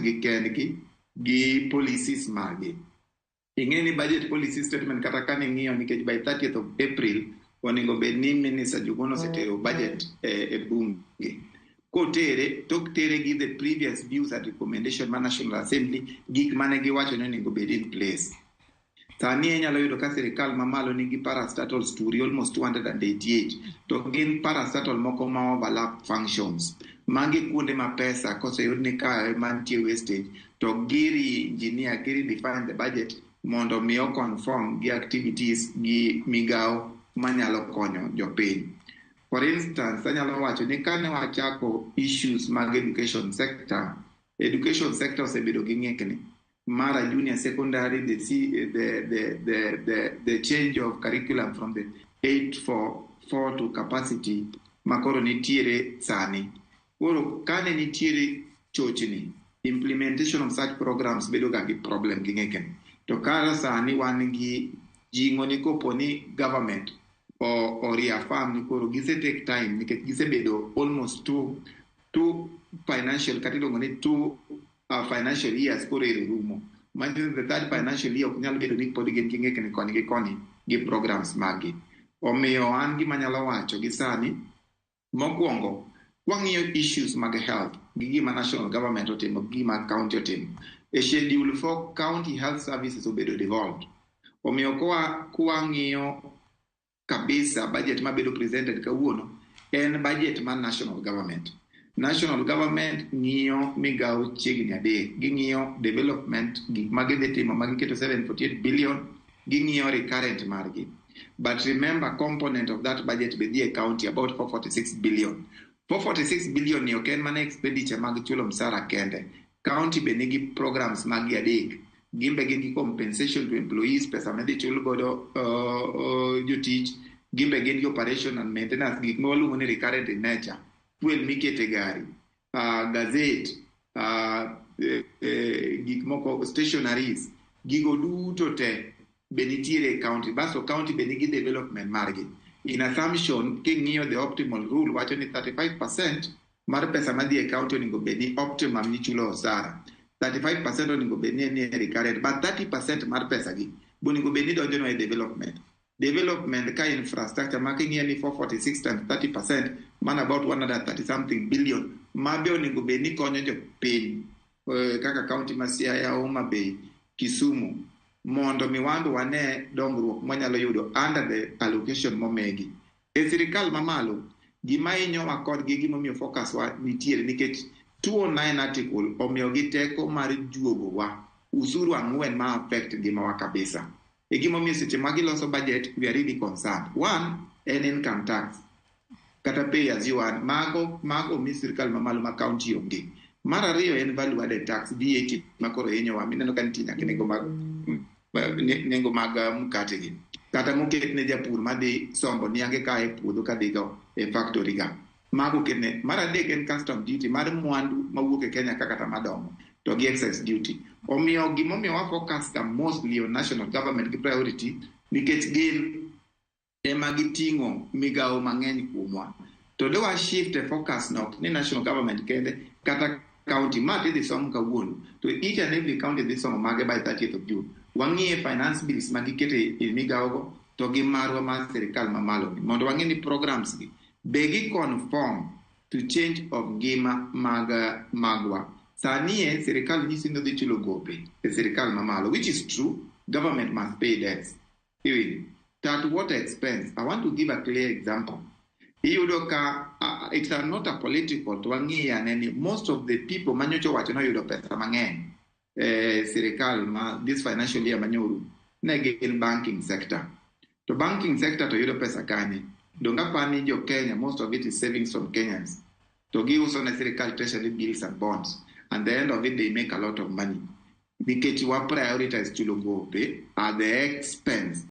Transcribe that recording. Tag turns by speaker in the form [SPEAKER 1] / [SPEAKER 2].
[SPEAKER 1] gi kendgi gi policies margi. Ing'e ni budget policy statement kata kane ing'iyo, nikech by 30th of April onego bed ni Minister Njuguna osetero budget e bunge. Kotere, tok tere gi the previous views and recommendation ma National Assembly, gik mane giwacho ni onego bed in place. Sani inyalo yudo ka sirikal mamalo nigi parastatals turi almost 288, to gin parastatal moko ma overlap functions. Magi kuonde ma pesa koseyud ni kae mantie wastage, to giri engineer, giri define the budget mondo mi o conform gi activities gi migao manyalo konyo jopiny. For instance, anyalo wacho ni kane wachako issues mag education sector, education sector osebedo gi ng'ikni mara junior secondary, the change of curriculum from the 844 to capacity makoro nitiere sani. Koro kane nitiere chochni, implementation of such programs bedo ga gi problem gi ng'ikni. To kara sani wan gi jing'o ni kopo ni government o reaffirm ni koro gise take time, nikech gisebedo almost two financial, kata iluongo ni two financial years koro ero rumo. Manyiso ni the third financial year ok nyal bedo ni pod gin gi ng'ikni koni gi koni gi programs maggi. Omiyo an gima anyalo wacho gi sani, mokwongo, wang'iyo issues mag health gi gima national government otimo gi gima county otimo. E schedule 4, county health services obedo devolved. Omiyo kwang'iyo kabisa budget mabedo presented kawuono en budget mar national government. National government ng'iyo migawo chiegni adek. Ging'iyo development, gik ma gidhi timo ma giketo 748 billion, ging'iyo recurrent margi. But remember, component of that budget be dhi e county about 446 billion. 446 billion ni ok en mana expenditure mag chulo msara kende. County be nigi programs maggi adek. Gin be gin gi compensation to employees, pesa midhi chul godo jotich. Gin be gin gi operation and maintenance, gik ma waluongo ni recurrent in nature. Fuel mikete gari, gazette, gik moko, stationaries, gigo duto te be nitiere e county. Basto county be nigi development margi. In assumption, king'iyo the optimal rule wacho ni 35% mar pesa madhi e county onego bed ni optimum michulo osara. 35% onego bed ni en recurrent, but 30% mar pesa gi onego bed ni donjo e development. Development ka infrastructure ma king'iyo ni 446 times 30%, man about 130 something billion, ma be onego bed ni konyo jopiny kaka county ma Siaya, Homa Bay, Kisumu, mondo mi wan be wane dongruok mwanyalo yudo under the allocation momegi. E sirikal mamalo, gima hinyowa kodgi, gimomiyo focus wa nitiere, nikech 209 article omiyogi teko mar juogowa usuru ang'wen ma affect ngimawa kabisa. E gimomiyo seche ma giloso budget, we are really concerned. One, en income tax kata pay as you earn. Mago mi sirikal mamalo ma county onge. Mar ariyo en value added tax, VAT, makoro hinyowa mineno ka nitie nyaka nengo mag mkate gi. Kata moket ne japur madhi sombo niange ka e puodho kadhi go e factory ga. Mago oketne. Mar adek en custom duty mar mwandu mawuok e Kenya ka kata madongo to gi excise duty. Omiyo gimomiyo wa focus ga mostly on national government gi priority, nikech gin ema giting'o migawo mang'eny kuomwa. To de wa shift e focus no ni national government kende kata county ma tidhi som kawuono, to each and every county dhi somo mage by 30th of June. Wang'iye finance bills ma giketo e migawo go to gi marwa mar sirikal mamalo ni mondo wang'e ni programs gi be gi conform to change of ngima mag magwa. Sani e sirikal nyisi ni odhi chulo gope e sirikal mamalo, which is true, government must pay debts. Iwinjo? To at what expense? I want to give a clear example. Iyudo ka it's a, not a political, to wang'iye ane ni most of the people manyocha owacho noyudo pesa mang'eny e sirikal ma this financial year manyoru ne gin banking sector. To banking sector to yudo pesa kanye? Donge apani jo Kenya, most of it is savings from Kenyans. To giuso ne sirikal treasury bills and bonds. And the end of it, they make a lot of money. Nikech wa prioritize chulo gope at the expense